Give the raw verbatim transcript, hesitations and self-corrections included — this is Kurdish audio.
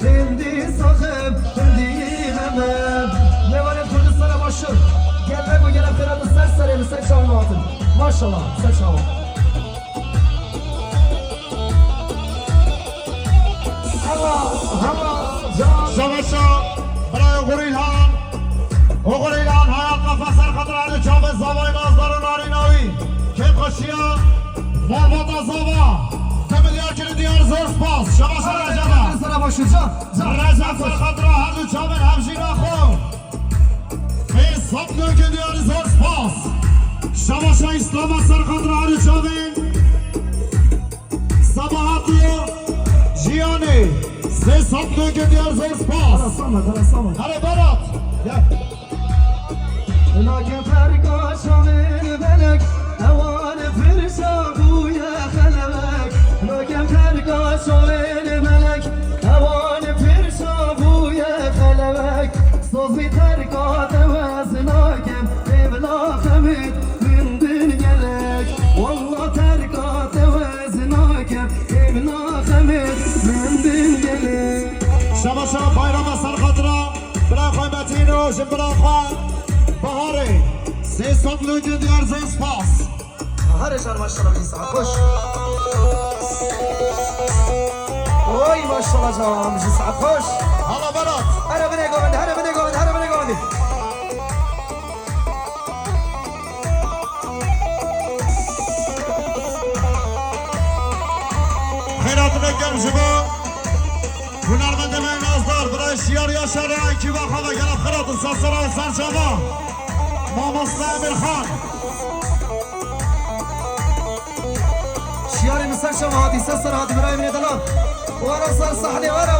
Hindî saxim, hindî hemim. Mêvanê Kurdistana Başûr. Gelek û gelek xêr hatin ser serê min, ser çavê min hatin. Maşallah, ser çawa. Hema, hema, can. Şabaşa, birayê Oxir Îlhan. Oxir Îlhan, haya qefa ser xatir erdê çavê zavayê nazdar û narîna wî. Kêfxweşiya malbata zava. Te milyar kirin diyar, zor spas. Şabaşa Receba. Sera baş û can, can. Recep ser xatira her du çavên hevjîna xwe. Ê sed milyon kirin diyar, zor spas. Şabaşa Îslama ser xatira her du çavên. Sabahat û Jiyanê, sê sed milyon kirin diyar, zor spas. Hele Samet, hele Samet. Hele Berat. Gel. Nakem terka şavên melek, ewan firşa bûye xelewek. Nakem terka şavên melek, ewan firşa bûye xelewek. Sozî terka te wez nakem, ê bila xemê min din gelek. Wallah terka te wez nakem, ê bila xemê min din gelek. Şabaşa bayrama ser xatira bira xwe Metîn û jinbira xwe Baharê. Sê sed milyon kirin diyar, zor spas. Here jar maşallah, bijî saet xweş. Oy maşallah can, bijî saet xweş. Hala Berat. Here binê govendî, here binê govendî, here binê govendî. Xêr hatine germ ji bo hunermendê me nazdar, birayê Şiyar Yaşar, ekîba xwe ve gelek xêr hatin, ser sera, ser çava. Mamoste Emîr Xan. Şiyarê min ser çava hatî, ser sera hatî, birayê min ê delal. Were ser sahnê, were,